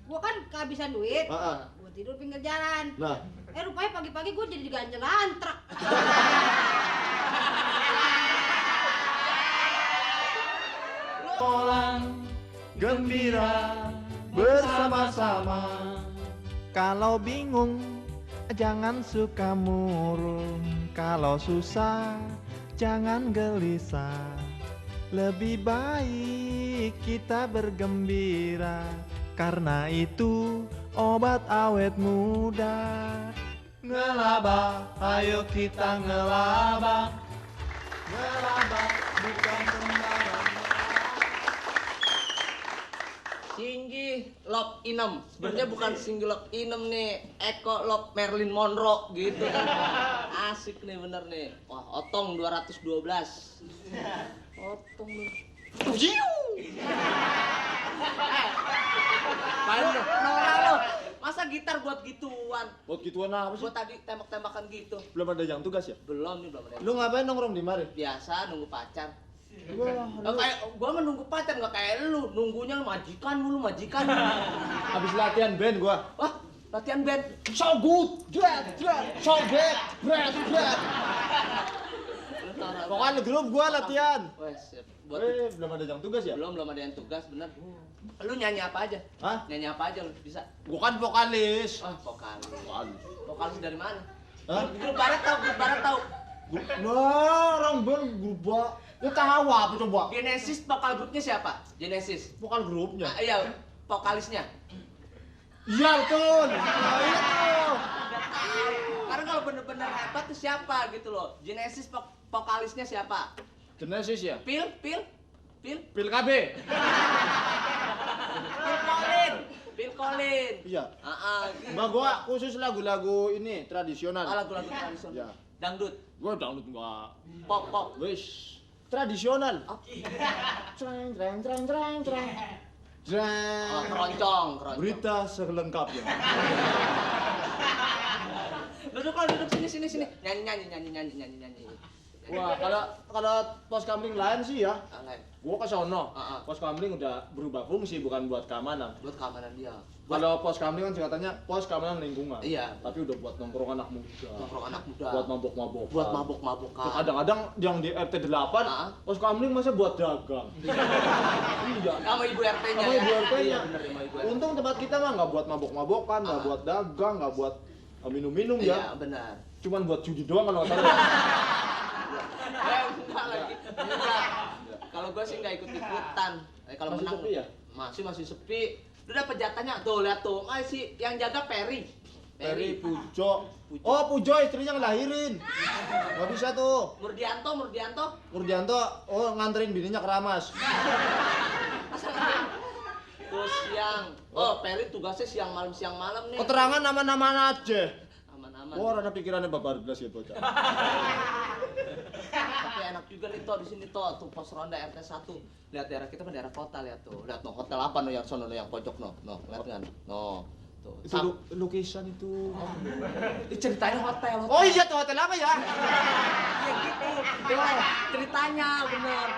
Gua kan kehabisan duit. Gua tidur pinggir jalan. Nah, Rupanya pagi-pagi gua jadi diganjelan truk. pulang gembira bersama-sama. Kalau bingung, jangan suka murung. Kalau susah, jangan gelisah. Lebih baik kita bergembira, karena itu obat awet muda. Ngelaba, ayo kita ngelaba. Ngelaba bukan sembarang. Singgi Lop Inem. Sebenarnya bukan Singgi Lop Inem nih, Eko Lop Marilyn Monroe gitu kan. Asik nih bener nih. Wah, Otong 212. Otong nih. Norak lo. Masa gitar buat gituan? Buat gituan apa sih? Buat tadi tembak-tembakan gitu. Belum ada yang tugas ya? Belum nih, belum ada. Lu ngapain nongkrong di mari? Biasa nunggu pacar. Wah, Kayak gua menunggu pacar nggak kayak lu, nunggunya majikan mulu majikan. habis latihan band gua. Wah, latihan band. So good, so bad, bad. Pokoknya grup gua latihan. Wes, sip. Buat Belum ada yang tugas ya? belum ada yang tugas bener. Lu nyanyi apa aja? Hah? Nyanyi apa aja lu bisa? Gua kan vokalis. Oh, vokalis. Vokalis. Vokalis dari mana? Hah? Grup barat tahu. Nah, orang band grup gua. Lu tahu apa coba? Genesis vokal grupnya siapa? Genesis. Vokal grupnya. Iya, vokalisnya. Iya betul. Nah, iya tuh. Karena kalau bener-bener hebat tuh siapa gitu loh. Genesis vokalisnya siapa? Genesis ya? Phil. Pil KB. Phil Collins. Iya. Gitu. Mbak gua khusus lagu-lagu ini tradisional. Lagu-lagu tradisional. Ya. Dangdut. Gua dangdut enggak. Pop. Wis tradisional. Oh. Jreng. Oh, keroncong. Berita selengkapnya. Duduk sini. Nyanyi. Wah, kalau pos kamling lain sih ya. Lain. Gua ke sono. Ah. Pos kamling udah berubah fungsi bukan buat keamanan. Buat keamanan dia. Kalau pos kamling kan singkatannya pos keamanan lingkungan. Iya. Tapi udah buat nongkrong anak muda. Nongkrong anak muda. Buat mabok-mabok. Buat mabok-mabokan. Kadang-kadang yang di RT 8, pos kamling masa buat dagang. Iya. Sama ibu RT-nya. Sama ibu RT-nya. Iya, bener, sama ibu RT. Untung tempat kita mah nggak buat mabok-mabokan, nggak buat dagang, nggak buat minum-minum ya. Iya, benar. Cuman buat judi doang kalau nggak salah. Enggak lagi. Enggak. Kalau gua sih enggak ikut-ikutan. Kalau Masih menang sepi ya? Masih sepi. Udah dapat jatahnya. Tuh, lihat tuh. Masih yang jaga Perry. Peri Pujo. Oh, Pujo istrinya ngelahirin. Nggak bisa tuh. Murdianto. Murdianto, oh nganterin bininya ke Ramas. Terus siang. Oh, Perry tugasnya siang malam nih. Keterangan nama-nama aja. Aman-aman. Wah, ada pikirannya babar belas ya bocah. Tapi enak juga nih toh di sini toh. Tuh pos ronda RT 1. Lihat daerah kita mah daerah kota, lihat tuh. Lihat no hotel apa no yang sono no yang pojok no. No, lihat kan. No. Tuh. Itu lukisan itu. Ceritanya hotel. Oh iya tuh hotel apa ya? Iya gitu. Ceritanya bener.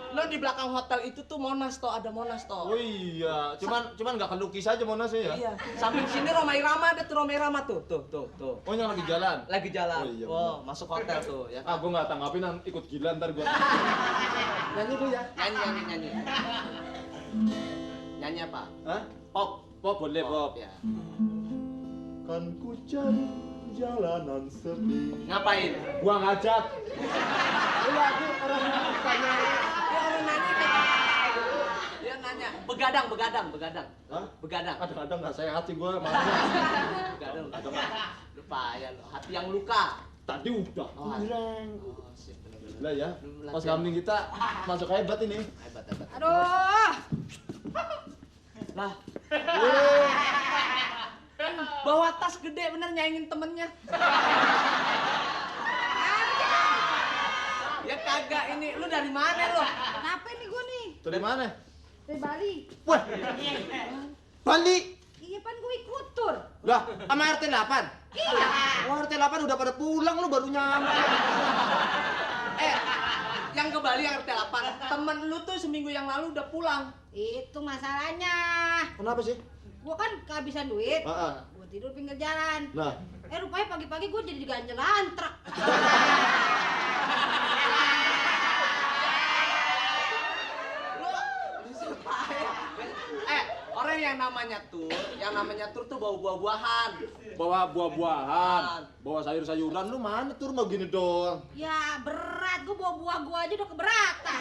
Lo di belakang hotel itu tuh Monas toh, ada Monas toh. Oh iya, cuman nggak kelukis aja Monas ya. Iya. Samping sini Roma Irama, ada tuh Roma Irama tuh. Tuh. Oh yang lagi jalan. Lagi jalan. Oh, iya, Oh, masuk hotel tuh ya. Ah, gua nggak tanggapin, ikut gila ntar gua. Nyanyi gua ya. Nyanyi. Nyanyi apa? Hah? Pop boleh pop. Ya. Kan ku cari jalanan sepi. Ngapain? Gua ngajak. Lagi orang tanya. Ya orang nanya kan. Dia nanya, begadang. Hah? Begadang. Kadang-kadang nggak sehat sih gua. Begadang. Lupa ya lo, hati yang luka. Tadi udah. Oh, Kurang. Oh, sip, bener-bener. Lah ya, Belum pas latihan. kambing kita masuk hebat ini. Hebat. Aduh. Lah. Bawa tas gede bener nyaingin temennya. Ya kagak ini, lu dari mana lu? Kenapa nih gua nih? Dari mana? Dari Bali. Wah. Bali. Iya pan gua ikut tur. Lah, sama RT 8. Iya. Wah, RT 8 udah pada pulang, lu baru nyampe. Yang ke Bali yang RT 8. Temen lu tuh seminggu yang lalu udah pulang. Itu masalahnya. Kenapa sih? Gua kan kehabisan duit. Heeh. Gua tidur pinggir jalan. Nah, Rupanya pagi-pagi gua jadi diganjelan truk. Orang yang namanya tur tuh bawa buah-buahan. bawa buah-buahan, bawa sayur-sayuran, lu mana tur mau gini doang? Ya berat, gua bawa buah gua aja udah keberatan.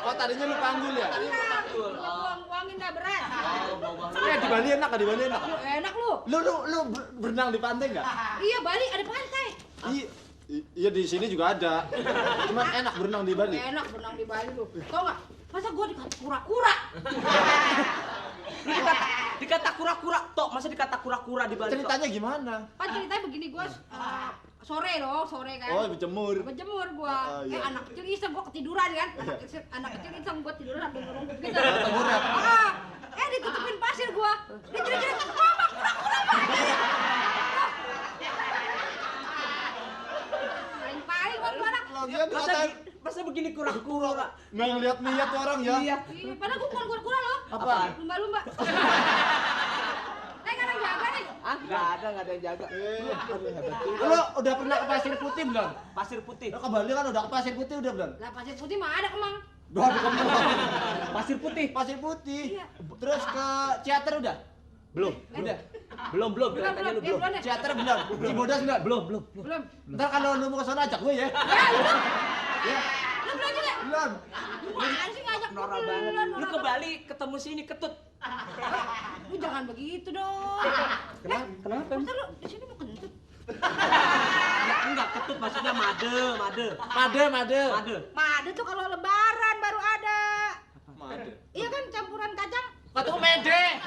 Oh tadinya lu panggul ya? Tadi lu panggul. Gua buang-buangin dah berat. Oh, buah-buahan. Eh di Bali enak di Bali enak. Enak lu. Lu berenang di pantai nggak? Iya, Bali ada pantai. Iya di sini juga ada. Cuman enak berenang di Bali. Enak berenang di Bali lu. Tau nggak? Masa gua dikata kura-kura? Dikata kura-kura, Tok, masa dikata kura-kura di Bali? Tok? Ceritanya gimana? Kan ceritanya begini gua sore kan. Oh berjemur. Berjemur gua. Oh, iya. Anak kecil iseng gua ketiduran kan. Anak kecil iseng gua tiduran sambil ngerungkut gitu. Tengkurap. Ditutupin pasir gua. Dia jerit-jerit ke mama, kura-kura. Paling gua tuh anak. Lagian dikatain Masa begini kura-kura? nggak ngeliat niat tuh orang ya. Iya. Iya, padahal gua bukan kura-kura loh. Apa? Lumba-lumba. Nggak ada yang jaga nih. Ah, nggak ada yang jaga. Lu udah pernah ke Pasir Putih belum? Pasir putih. Lu ke Bali kan udah ke Pasir Putih udah belum? Lah pasir putih mah ada Kemang. Baru ke Pasir putih. Pasir Putih. Iya. Terus ke Ciater udah? Belum. Udah. Belum. Katanya lu belum. belum deh. Ciater belum? Cibodas belum? Belum. Belum. Ntar kalau lu mau ke sana ajak gue ya. Ya. Lu belum juga? Belum. Apaan sih ngajak gua Norak belum, banget. Lu norak ke banget. Bali ketemu sini ketut. Lu jangan begitu dong. Kenapa? Masa lu di sini mau kentut? Enggak ketut maksudnya made. Made. Made tuh kalau lebaran baru ada. Made. Iya kan campuran kacang. Batu mede.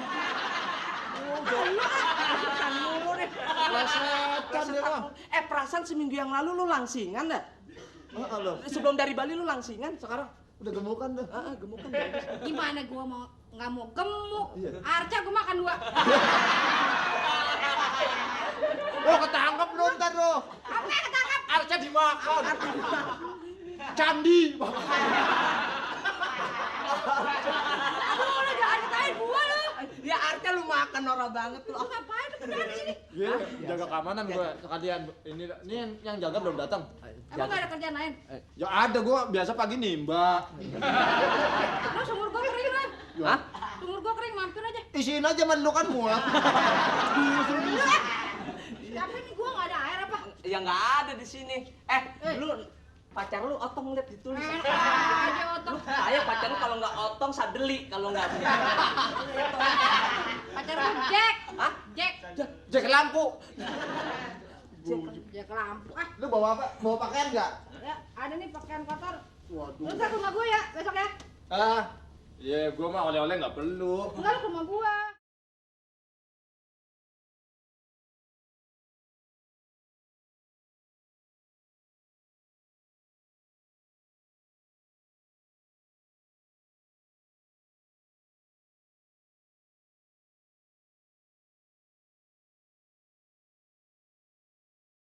Kan mulu deh. Plesetan dia mah. Perasaan seminggu yang lalu lu langsingan dah. Halo. Sebelum dari Bali lu langsingan, sekarang Udah gemukan dah. gemukan bagus. Gimana gua mau nggak mau gemuk? Iya. Arca gua makan 2. Oh ketangkep lu ntar lu. Apa yang ketangkap? Arca dimakan. Candi. Aduh, lu jangan katain gua lu. Ya artinya lu makan norak banget lu. Lu ngapain lu kerjaan di sini? Iya, jaga keamanan gue sekalian. Ini yang jaga belum datang. Emang nggak ada kerjaan lain? Ya ada gue biasa pagi nimba. Lu sumur gua kering kan? Hah? Sumur gua kering, mampir aja. Isiin aja man lu kan muat. Tapi ini gua nggak ada air apa? Ya nggak ada di sini. Lu pacar lu otong lihat ditulis. Enak aja otak. Ayo pacar lu kalau nggak otong sadeli kalau nggak. Pacar gua Jack. Hah? Jack. Jack lampu. Jack lampu. Lu bawa apa? Bawa pakaian enggak? Ya, ada nih pakaian kotor. Waduh. Lu ke rumah gua ya besok ya? Iya, gua mah oleh-oleh nggak perlu. Enggak, lu ke rumah gua.